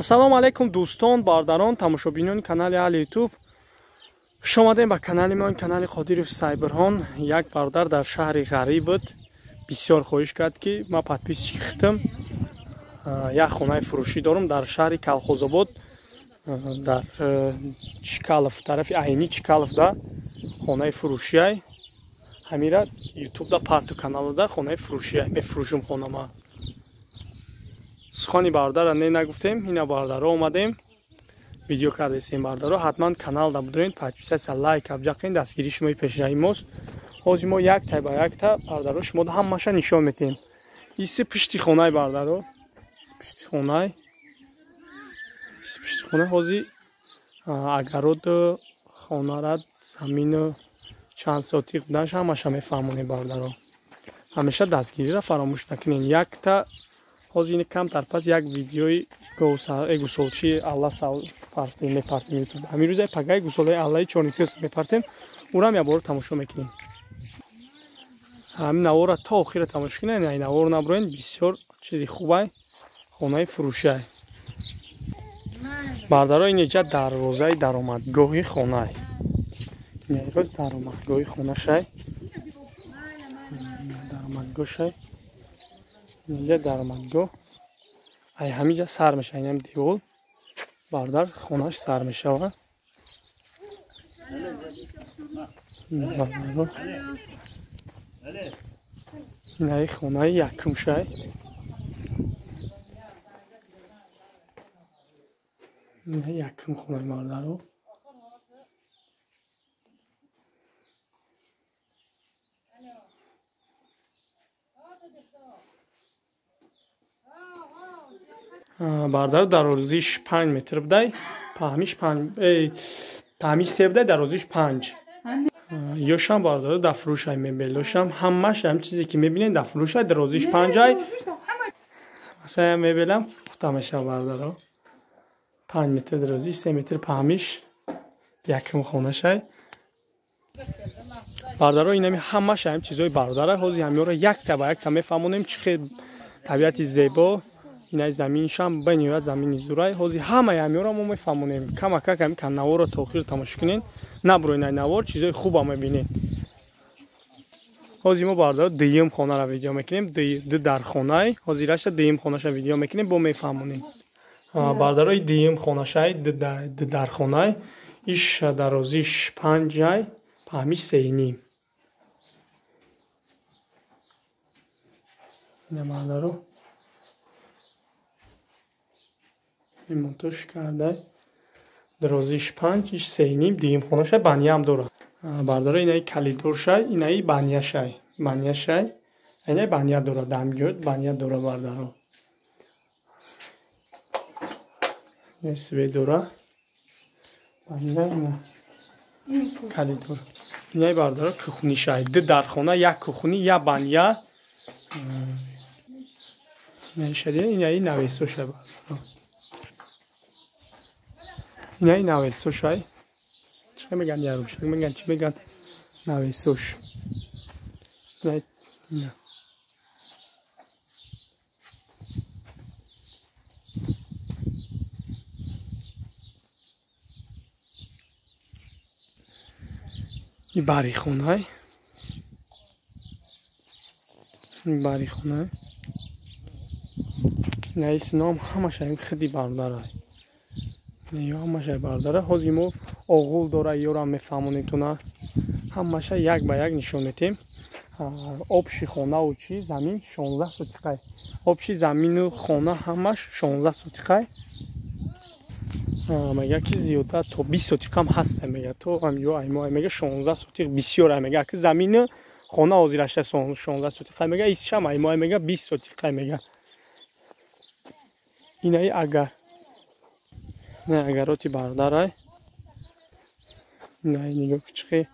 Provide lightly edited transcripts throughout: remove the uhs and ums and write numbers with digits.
Ассалому алайкум дӯстон, бародарон, тамошобинони канали Аҳли Ютуб. Хуш омадем ба канали мо, канали Қодиров Сайбирҳон. Як бародар дар шаҳри Ғариб буд, бисёр хоҳиш кард, ки ман подписчик хитам. Як хонаи фурӯшӣ дорам дар шаҳри Калхозобод, дар Чкалов, тарафи Айни Чкаловда хонаи фурӯшиай. Ҳамира Ютубда парту каналда хонаи фурӯшиай, мефурӯшум хонама. Сухани бародарро не нагуфтем, ина бародаро омадем, видео кардесем. Бародаро, ҳатман каналда будурен, подписаться, лайк абҷақин, дастгирии шумои пешраи мост. Ҳозир мо якта ба якта бародаро шумо ҳамаша нишон метем. Иси пишти хонаи бародаро, пишти хонаи, иси пишти хона. Ҳозир агарод хонара, замину чанд сотиқ буданаш ҳамаша мефаҳмонем бародаро. Ҳамеша дастгириро фаромӯш накунем. Якта ҳозир ин камтар пас як видеои гусолчии алла партем, мепартем ютуб. Ҳамин рӯза пагаи гусолаи аллаи чорнипёс мепартем, урам як бор тамошо мекунем. Ҳамин наворро то охира тамошо кунем, ин навор наброен, бисёр чизи хубай, хонаи фурӯшиай. Бародаро, ин иҷа дарвозаи даромадгоҳи хонай. Ин рӯз даромадгоҳи хонашай. Даромадгоҳшай. Инҷа даромадгоҳ. Ай ҳаминҷа сар мешава, инам девол. Бародар хонаш сар мешава. Инаи хонаи якумшай. Инаи якум хонаи бародаро. Бародаро, дарозиш 5 метр будай, паҳмиш 5, паҳмиш 3 будай, дарозиш 5. Ёшам бародаро дар фурӯшай мебелошам, ҳамаш ҳам чизе ки мебинед дар фурӯшай, дарозиш 5 ай. Масалан мебелам пухта мешава бародаро. 5 метр дарозиш, 3 метр паҳмиш, якум хонашай. Бародаро, инами ҳамаш ҳам чизои бародарай. Ҳозир ҳамёро якта ба якта мефаҳмонем, чӣ хел табиати зебо. Инаи заминшам бениҳоят замини зурай. Ҳозир ҳамаи ҳамёро мо мефаҳмонем. Камакак ҳами наворро то охир тамошо кунед, набуроед ай навор, чизои хуба мебинед. Ҳозир мо бародаро дуюм хонаро видео мекунем, ду дархонай. Ҳозир рашта дуюм хонаша видео мекунем, бо мефаҳмонем. Бародарои дуюм хонашай, ду дархонай. Иш дарозиш 5 ай, паҳмиш 3.5. Ина бародаро ремонтош карда, дарозиш 5, иш 3.5, дуюм хонашай, баняам дорад. Бародаро, инаи калидоршай, инаи баняшай, баняшай, инаи баня дорад, ҳамҷо баня дорад бародаро. Инаи свет дора, баня, ина калидор. Инаи бародаро кухнишай, ду дархона, як кухни, як баня. Инаи навесошай бародаро. Инаи навесошай. Чӣ меган ярушак меган, чӣ меган навесош. Ина. И барихонай. Барихонай. Инаи сином ҳамаша ин хиди бародарай. Ё ҳамаша бародара. Ҳозир мо оғул дора, ёрам мефаҳмонем туна. Ҳамаша як ба як нишон метем. Обши хонаву чи замин 16 сотиқай. Обши замину хона ҳамаш 16 сотиқай. Мега ки зиёда то 20 сотиқам ҳаста, мега то ҳамҷо аймо мега 16 сотиқ бисёр ай, мега ки замину хона ҳозирашта 16 сотиқай, мега исшам аймо мега 20 сотиқай мега. Инаи агар не агароти бародарай. Инаи нигоҳ чихе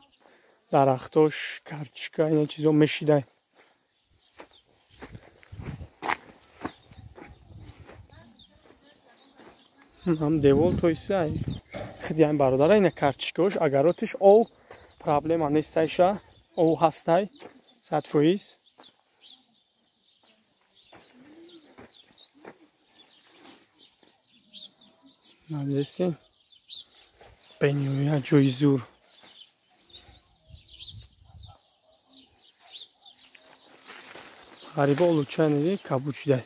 дарахтош, картишка, ина чизо мешидай. Ҳам девол тоиса хиди ҳам бародарай. Ина картишкаош, агаротиш ов проблема нестайша, ов ҳастай 100%. Надесен. Бениҳоят ҷои зур. Ғарибо олуча неди кабуд шудай.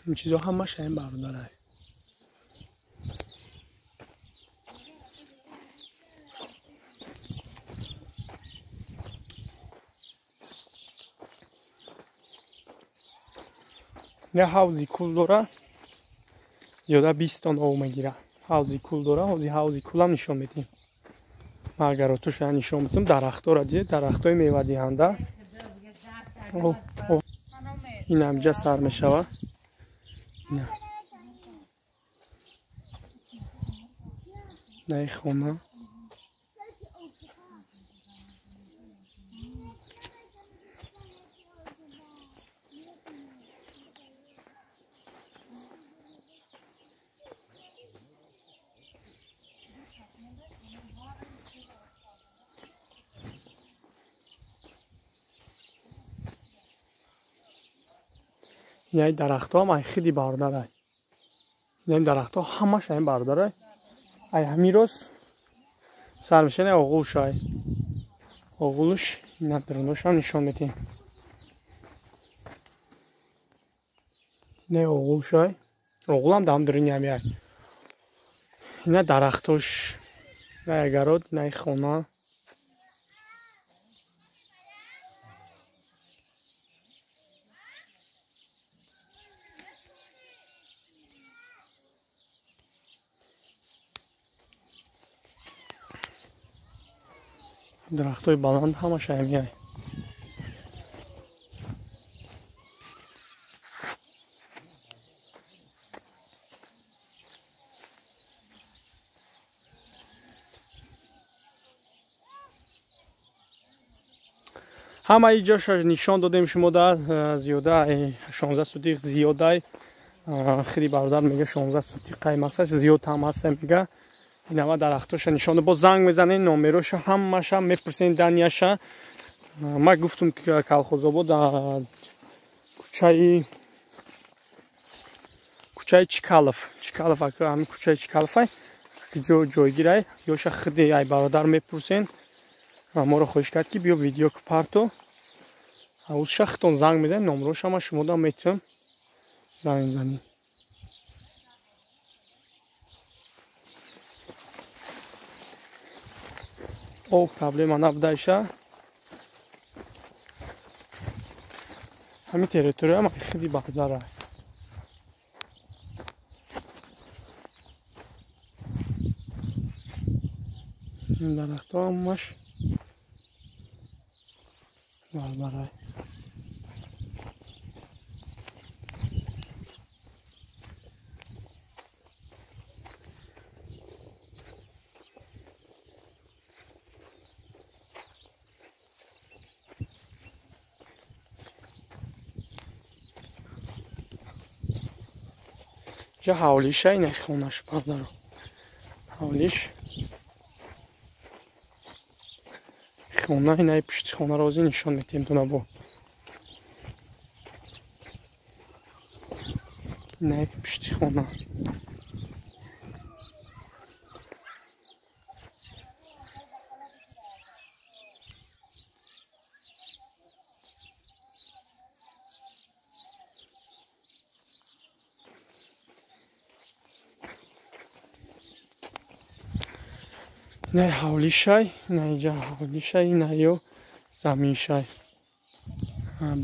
Ин чизо ҳамаш ҳамин бародарай. Я ҳавзи кул дора, зиёда 20 тонна об мегира. Ҳавзи кул дора, ҳози ҳавзи кулам нишон медиҳем. Ман агар отуша нишон бидам, дарахтора дид, дарахтои мевадиҳанда. Ин ҳамҷа сар мешава. На хона. Инаи дарахтҳо ҳам ай хиди бародарай. Инаи дарахтҳо ҳамаш ай бародарай. Ай ҳамин роз сар мешава оғулш ай. Оғулш ина даруношам нишон медиҳем. Инаи оғулш ай. Оғулам дар даруни ҳами ай. Ина дарахтош, инаи агарот, инаи хона. Дарахтҳои баланд ҳамаш ҳамияй. Ҳамаи ҷошаш нишон додем шумо да зиёда 16 сотих зиёдай. Хиди бародар мега 16 сотих қай мақсад зиёд ҳам ҳаста мега. Инава дарахтоша нишон бо занг мезанед, номероша ҳамаша мепурсен данияша. Ма гуфтум ки Колхозобод кӯчаи Чикалов, Чикалов ҳамин кӯчаи Чикаловай ҷо ҷойгирай. Ёша хиди ай бародар мепурсен. Моро хоҳиш кард ки биё видео парто. Узша хитон занг мезанед, номероша ма шумо дам метавон занг мезанед. Об проблема набудайша. Ҳамин территория ма хиди бародарай. Ин дарахтҳо ҳамаш бародарай. Ҷа ҳавлиша инаш хонаш бародаро. Ҳавлиш хона инаи пушти хонаро ози нишон медиҳем дунабо. Инаи пушти хона. Инаи ҳавлишай, инаиҷа ҳавлишай, инаё заминшай.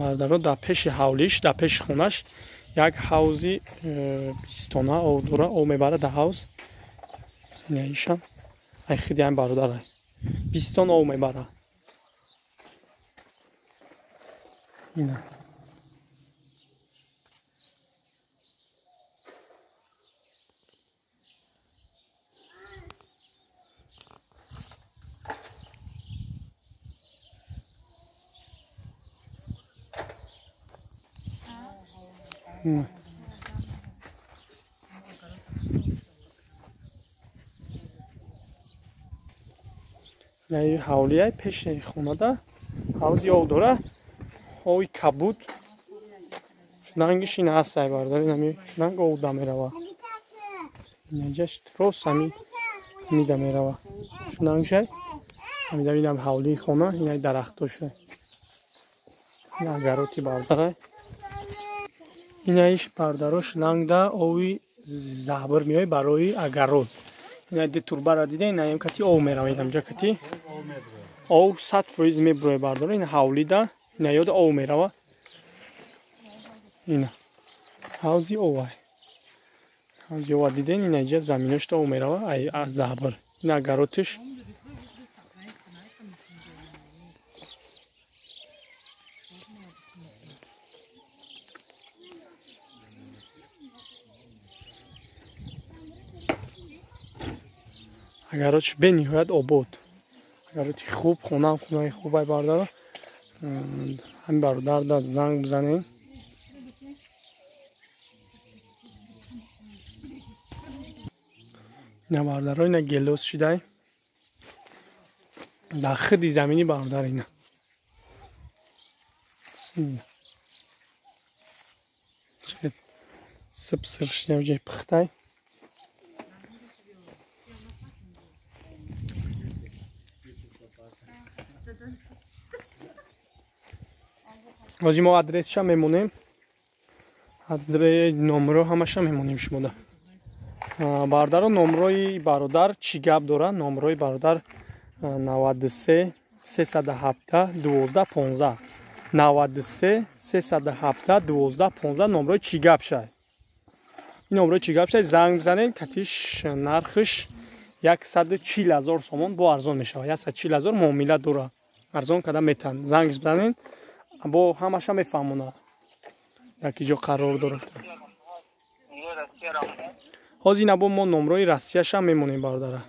Бародаро дар пеши ҳавлиш, дар пеши хонаш як ҳавзи 20 тонна об дора, об мебарад дар ҳавз. Инаишам ай хиди ҳам бародарай. 20 тонна об мебарад. Ина. Ина ҳавлияи пеши хонада ҳавзи об дора. Ови кабуд. Шлангиш ина ҳастай бародар, ина шланг об да мерава. Инаҷаш рост ҳами мида мерава. Шлангшай. Ҳамида ина ҳавлии хона, ина дарахтоша. Ина агароти бародарай. Инаиш бардаро шлангда ови заҳбир меои барои агарот. Ина ди турбара дида, инаем кати ов мерава, инамҷа кати ов 100% мебурои бардоро. Ина ҳавлида, ина ёда ов мерава. Ина ҳавзи овай. Ҳавзи ова диден, инаҷа заминошта ов мерава, ай заҳбир. Ина агаротиш. Агаротш бениҳоят обод. Агароти хуб, хонаам хонаи хубай бардаро. Ҳамин бародар да занг бизанем. Ина бардаро, ина гелос шидай. Дар хиди замини бародар ина. Сипсир шидай ҷай пухтай. Ҳозир мо адресша мемонем. Адрес номро ҳамаша мемонем шумода. Бародаро, номрои бародар чӣ гап дора? Номрои бародар 93 317 12 15. 93 317 12 15 номрои чӣ гап шай. Ин номрои чӣ гап шай, занг бизанед, катиш нархш 140 000 сомон бо арзон мешавад. 140 000 муомила дора. Арзон када метан. Занг бизанед, бо ҳамаша мефаҳмонад. Дар ки ҷо қарор дорад. Ҳозир ина бо мо номрои Россияша мемонем бародара.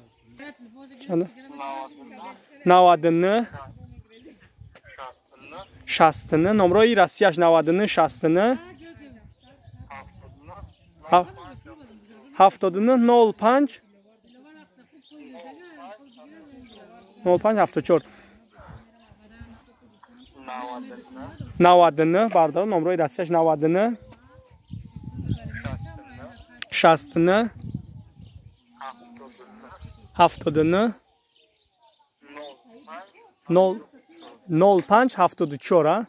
99 69 номрои Россияш 99 69 79 05 05 74 99 бародаро, номрои Россияш 99 69 79 05 74.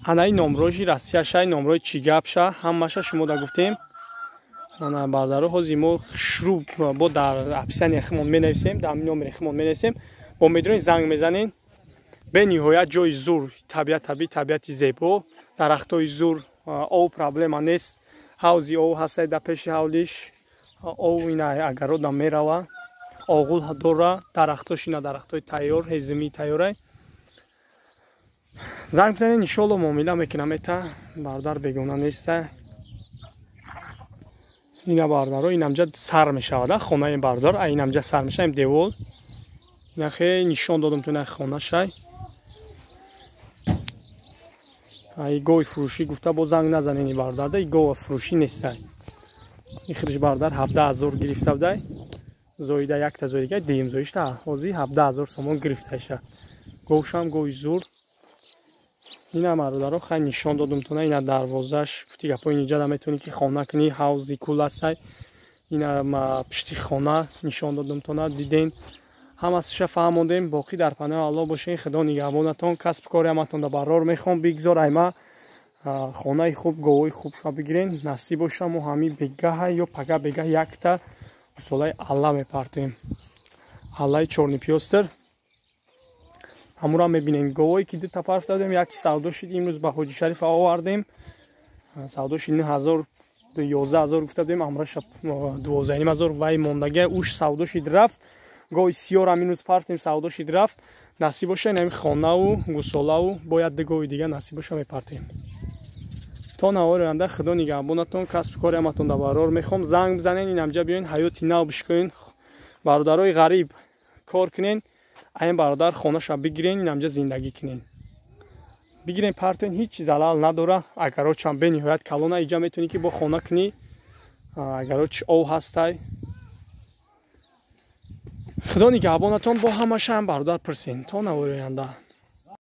Ана ин номрои Россияша, номрои чӣ гапша, ҳамаша шумо да гуфтем. Ана бародаро, ҳозир мо шурӯъ бо дар описание химон менависем, дар номери химон менависем. Бо медонед занг мезанед. Бениҳоят ҷои зур, табиат, табиати зебо, дарахтои зур, ов проблема нест. Ҳавзи ов ҳастай дар пеши ҳавлиш, ов ина агарода мерава, оғул дора, дарахтош ина дарахтои тайёр, ҳезимии тайёрай. Занг бизанед, иншоалло муомила мекунам эта, бародар бегона неста. Ина бародаро, инамҷа сар мешавад, хонаи бародар, инамҷа сар мешавад, девол. Ина хеле нишон додам ту ина хонашай. Ай гови фурӯшӣ гуфта бо занг назанед бародарда, и гова фурӯшӣ нестай. И худиш бародар 17000 гирифта будай. Зоида якта зоида, дуюм зоишта ҳозир 17000 сомон гирифтаиша. Говшам гови зур. Ина бародаро хай нишон додам туна, ина дарвозаш, гуфти гапои ниҷа да метавонӣ ки хона кунӣ, ҳавзи кул ҳастай. Ина пишти хона нишон додам туна, диден. Ҳамасиша фаҳмондем. Боқӣ дар паноҳи Аллоҳ бошед, Худо нигаҳбонатон, касб кори ҳаматон да барор мехоҳам. Бигзор айма хонаи хуб, говои хуб ша бигирен. Насиб боша мо ҳами бегаҳа ё пага бегаҳ якта гусолаи алла мепартоем. Аллаи чорнипёстр. Ҳамура мебинем. Говое ки дута парфта додем, як савдо шид, имрӯз ба Ҳоҷи Шариф овардем. Савдо шид 9000 11000 гуфта будем, амраша 12500 вай мондагия уш савдо шид рафт. Гови сиёра минус партем, савдо шид рафт. Насиб боша инами хонаву гусолаву бояд ду гови дига насиб боша мепартем. То навори оянда Худо нигаҳбонатон, касби кори ҳаматон да барор мехоҳам. Занг бизанед, инамҷа биёен, ҳаёти нав бишкоен. Бародарои ғариб кор кунен, айн бародар хонаша бигирен, инамҷа зиндагӣ кунен. Бигирен партен, ҳеҷ залал надора. Агарочам бениҳоят калона, иҷа метавонӣ ки бо хона кунӣ. Агароч ов ҳастай. Худо нигаҳбонатон. Бо ҳамашаам, бародар, пурсен. То навори оянда.